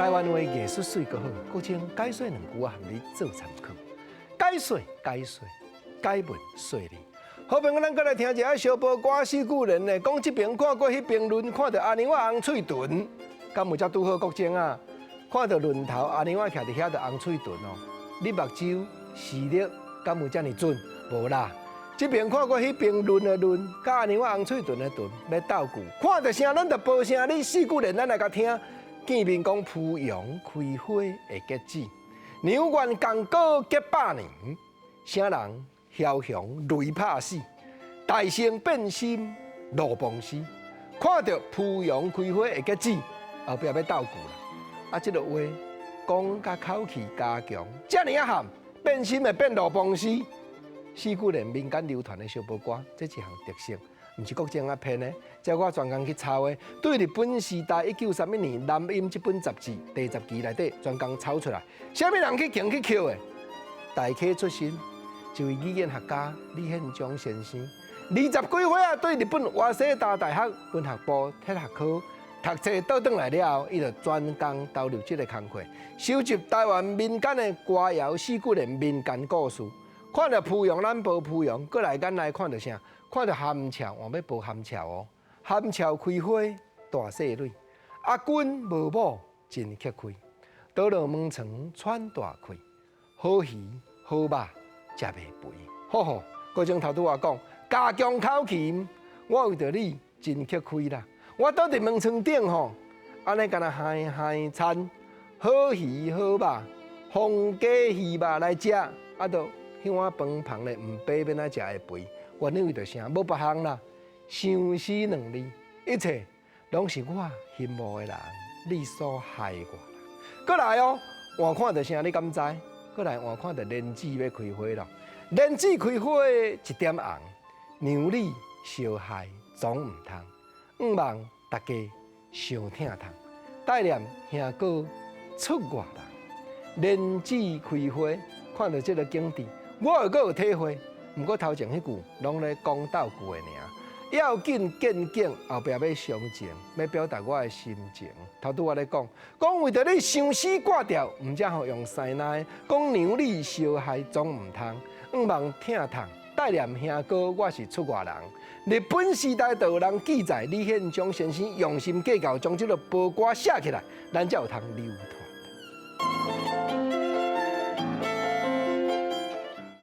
台灣話藝術媠閣好，閣將解說兩句仔含你做參考。解說解說解文說理。好朋友，咱閣來聽一下小報歌四句聯的，講這爿看過彼爿輪，看著阿娘仔紅喙唇，敢有遮拄好國政啊？看著輪頭阿娘仔徛佇遐，就紅喙唇哦。你目睭視力敢有遮爾準？無啦。這爿看過彼爿輪的輪，佮阿娘仔紅喙唇的唇欲鬥句，看著啥咱就報啥。你四句聯，咱來共聽。見面講蒲陽開花會結籽，娘願仝果結百年，啥人梟雄雷拍死，大聖變心路傍屍。看著蒲陽開花會結籽，後壁欲鬥句啦。啊，這个話講甲口氣加強，遮爾仔譀，變心會變路傍屍。四句聯民間流傳的小報歌，這一項特色，毋是國政仔編的，這我專工去抄的。對日本時代1931年《南音》這本雜誌第10期內底專工抄出來。啥物人去揀去抾的？大溪出身，一位語言學家李憲章先生，20幾歲啊，對日本瓦西達大學文學部哲學科讀冊倒轉來了後，伊就專工投入這个工課，收集台灣民間的歌謠、四句聯民間故事。看著蒲陽，咱報蒲陽，閣來咱來看著啥？看著含潮，換欲報含潮哦。含潮開花大細蕊，阿君無某真吃虧，倒落門床喘大氣，好魚好肉食袂肥。好好，閣種頭拄仔講，加強口氣，我為著你真吃虧啦。我倒佇門床頂吼，按呢敢若嗨嗨餐，好魚好肉，皇家魚肉來食，啊都。彼碗飯芳咧，毋白欲按怎食會肥？原因為著啥？無別項啦，相思兩字，一切攏是我羨慕的人，你所害我啦。閣來哦，換看著啥？你敢知？閣來換看著蓮子欲開花咯，蓮子開花一點紅，娘你相害總毋通，向望大家相疼痛，帶念兄哥出外人，蓮子開花，看著這个景致。我會閣有體會，毋過頭前彼句攏咧講鬥句的爾。要緊見景，後壁欲傷情，欲表達我的心情。頭拄我咧講，講為著你相思掛掉，毋才予用師奶。講娘你相害總毋通，向望疼痛，帶念兄哥，我是出外人。日本時代就有人記載李憲章先生用心計較，將這个報歌寫起來，咱才有通流傳。